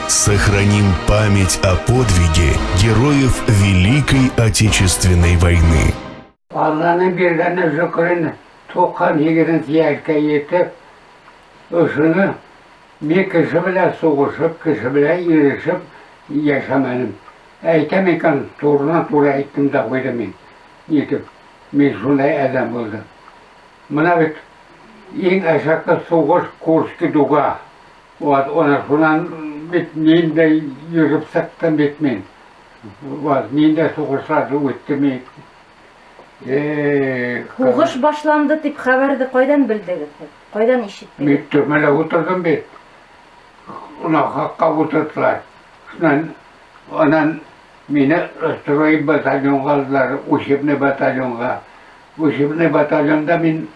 Сохраним память о подвиге героев Великой Отечественной войны. Алланың биргәне шөкөр инде, 98 яшькә етеп, ошоно мин кеше белән сугышып, кеше белән ирешеп яшәмәдем. Әйтәм икән, турыдан-туры әйттем дә куйдым мин. Нитеп, мин шундай адәм булдым. Менә бит иң әшәке сугыш Курский дуга. Вот, ана шуннан бит ниндәй йөреп чыктым бит мин. Вот, ниндәй сугышларны үттем мин. Эх, Һугыш башланды дип хәбәрне кайдан белдегез сез? Кайдан ишеттегез? Мин төрмәдә утырдым бит. Нахакка утырттылар. Шуннан аннан мине строй батальонга алдылар, учебный батальонга. Учебный батальонда мин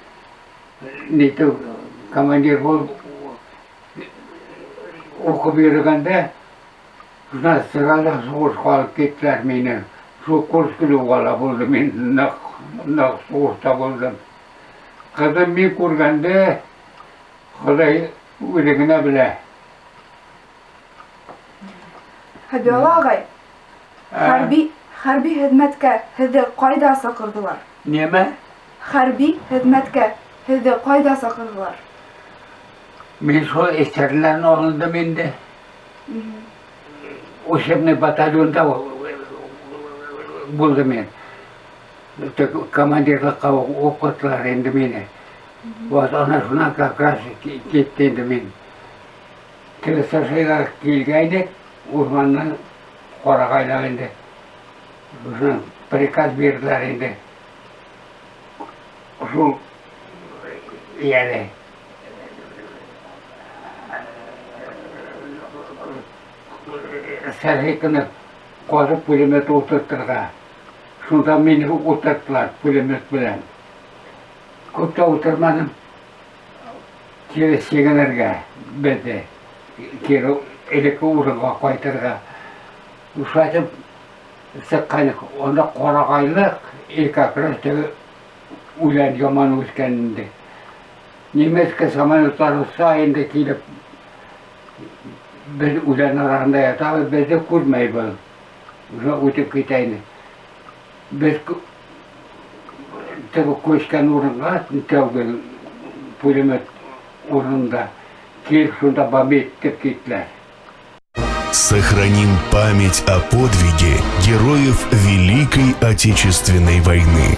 нитү командир булып укып йөргәндә, шуннан сразу сугышка алып киттеләр мине. Шул Курск дугала булды, мин нык, нык сугышта булдым. Кызым мин күргәндә, Ходай үзе генә белә. Хәбиулла агай, хәрби хәрби хезмәткә һеҙҙе ҡайҙа саҡырҙылар? Нимә? Хәрби хезмәткә һеҙҙе ҡайҙа саҡырҙылар? Мин шул эсерләрҙән алындым инде. Учебный батальонда булдым мин. Командирлыҡҡа уҡыттылар инде мине. Вот ана шунан как раз китте инде мин. Теге Сашайға килгәйнек, урманнан ҡарағайлап инде. Шунан приказ бирҙеләр инде. Шул йәне Сәхиканы ҡаҙып пулемет ултыртырға. Шунда мине ултырттылар пулемет белән. Күп тә ултырманым. Кире сигенергә беҙҙе. Кире элекке урынға ҡайтырға. Шулай итеп сыҡҡайныҡ. Унда ҡарағайлыҡ и как раз теге үлән яман үҫкән инде. Немецкий самолетлар оса инде килеп беҙ үлән араһында ятабыҙ, беҙҙе күрмәй был. Уже үтеп китә инде. Беҙ теге күскән урынға тәүге пулемет урынында килеп шунда бомбить итеп киттеләр. Сохраним память о подвиге героев Великой Отечественной войны.